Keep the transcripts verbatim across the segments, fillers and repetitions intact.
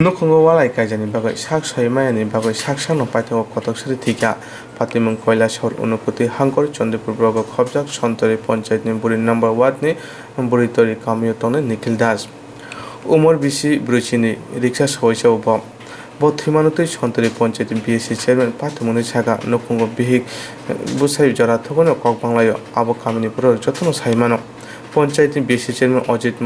Nukhungo walai kaijani bagwi sak soi mayani bagwi sak sakno paithago kotok sari thwikha. Patimung Koilasahar Unakoti Hangkor Chandipur Blogo khobjak Sontori Panchayatni Buri number wardni Buri Tori kamio tongnai Nikhil Das. Umor bisi brwichini riksa sawai chao bo. Bo thwimano twi Sontori Panchayatni B S C chairman patimungni saka nukhungo bihik bwsai jora thukuno kok banglaio. Abo kamini borok jotono sai mano. Panchayatni B S C chairman Ajit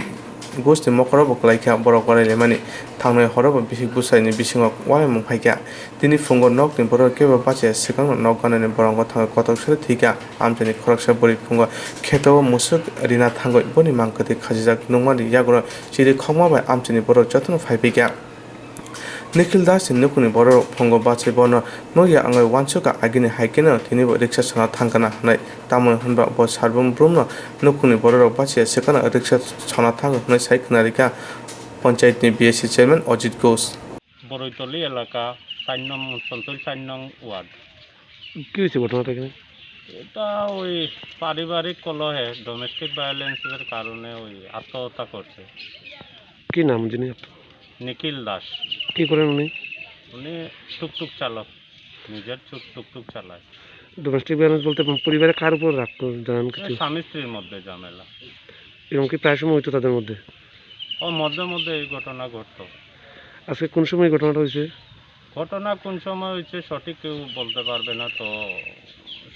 Ghoshni mokoro bo kwlaikha borok walai laimani. Thangnai horo bo bihik bwsaini bisingo walaimung phaikha. Tini phungo nokni borok kebo bachiya swkangno nok ganani borongo thangwi kotok sari thwikha. Amchaini khoroksa bwrwi phungo kheto o musuk rina thangwi boni mangkwtwi khachijak nukmani yagulo chiri khokma bai amchaini borok jotono phai phaikha. Nikhil Das ni nukhungni borok phungo bachai bono nukya wngwi uansukha, agini hai kheno tinibo riksa sona thangkana hwnwi. Tamoni hwnba bo Sarbom Brumno nukhungni bororok bachiya swkangno riksa sona thango hwnwi sai khna rikha Panchayatni B S C chairman Ajit Ghosh. Baraitali এলাকা, চার নং, সন্তোষ চার নং ওয়ার্ড। কি হয়েছে ঘটনাটা এখানে? এটা ওই পারিবারিক কলহে, ডোমেস্টিক ভায়োলেন্সের কারণে ওই আত্মহত্যা করছে। কি নাম যিনি আত্ম-, নিখিল দাস। কি করেন উনি? উনি টুকটুক চালক, নিজের টুক-, টুকটুক চালায়। ডোমেস্টিক ভায়োলেন্স বলতে পরিবারে কার উপর রাগ করে জানেন এ কিছু? স্বামী স্ত্রীর মধ্যে ঝামেলা। এরকম কি প্রায় সময় হইতো তাদের মধ্যে? ও, মধ্যে মধ্যে এই ঘটনা ঘটতো। আজকে কোন সময় এই ঘটনাটা হয়েছে? ঘটনা কোন সময় হয়েছে সঠিক কেউ বলতে পারবে না। তো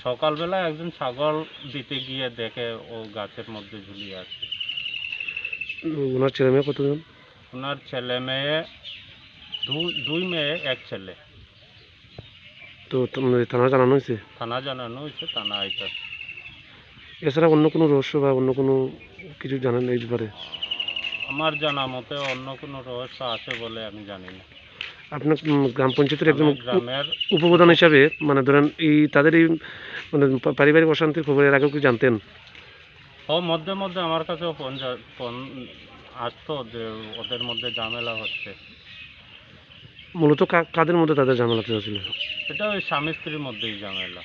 সকালবেলা একজন ছাগল দিতে গিয়ে দেখে ও গাছের মধ্যে ঝুলিয়ে আছে। উম, ওনার ছেলে মেয়ে কতজন? ওনার ছেলে মেয়ে দু-, দুই মেয়ে, এক ছেলে। তো, তো, মানে, থানা জানানো হয়েছে? থানা জানানো হয়েছে, থানা আইতাছে। এছাড়া অন্য কোনো রহস্য বা অন্য কোনো কিছু জানেন এই ব্যাপারে? আমার জানা মতে অন্য কোনো রহস্য আছে বলে আমি জানি না। আপনার, উম, গ্রাম পঞ্চায়েতের একজন আমি উপ-, গ্রামের উপপ্রধান হিসাবে, মানে, ধরেন, এই তাদের এই, মানে, পা-, পারিবারিক অশান্তির খবর এর আগেও কি জানতেন? ও, মধ্যে মধ্যে আমার কাছেও ফোন যা-, ফোন আসতো যে ওদের মধ্যে ঝামেলা হচ্ছে। মূলত কা-, কাদের মধ্যে তাদের ঝামেলাটা হয়েছিল? এটা ওই স্বামী স্ত্রীর মধ্যেই ঝামেলা।